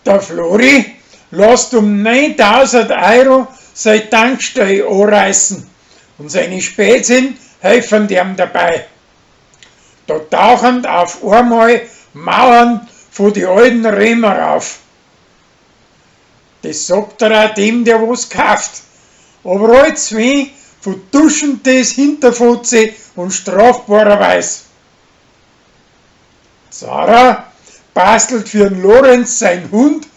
Der Flori lasst um 9000 Euro sei Tankstell anreißen und seine Spätzchen helfen ihm dabei. Da tauchen auf einmal Mauern von die alten Römer auf. Das sagt er auch dem, der was kauft. Aber alle zwei vertuschen das Hinterfotze und strafbarerweise. Sarah bastelt für den Lorenz sein Hund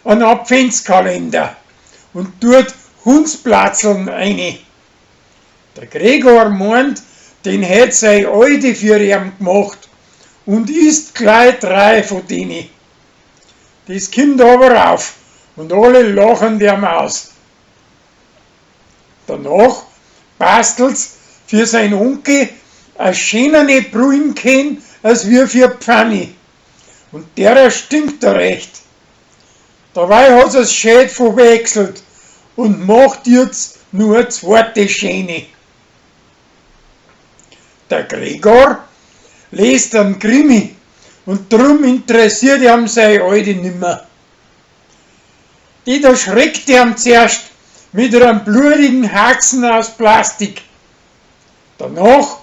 einen Adventskalender und tut Hundsplatzeln eine. Der Gregor meint, den hätt sei Alte für ihn gemacht und isst gleich drei von denen. Das kommt aber auf und alle lachen ihm aus. Danach bastelt's für sein Onkel a schönere Brühen als wir für Pfanne. Und derer stinkt er recht. Dabei hat er's schön verwechselt und macht jetzt nur a zweite schöne. Der Gregor liest einen Krimi und drum interessiert ihm sei Alte nimmer. Die da schreckt ihm zuerst mit einem blutigen Haxen aus Plastik. Danach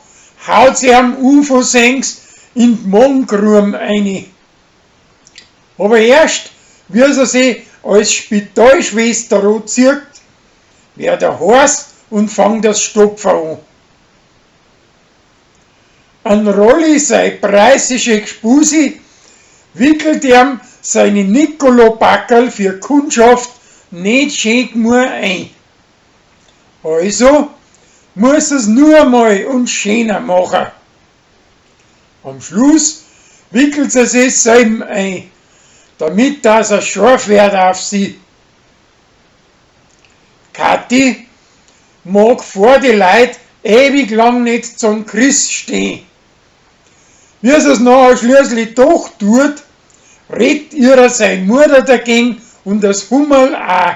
haut sie am unversehens in die Magengrube eine. Aber erst, wie sie sich als Spitalschwester anzieht, wird er heiß und fängt das Stopfen an. An Rolli sei preußische Gspusi wickelt ihm seine Nicolobackerl für Kundschaft nicht schön genug ein. Also muss er's nur einmal und schöner machen. Am Schluss wickelt sie sich selber ein, damit das er scharf wird auf sie. Kathi mag vor die Leut ewig lang nicht zum Chris stehen. Wie sie es nachher schließlich doch tut, redet ihrer seine Mutter dagegen und das Hummel auch.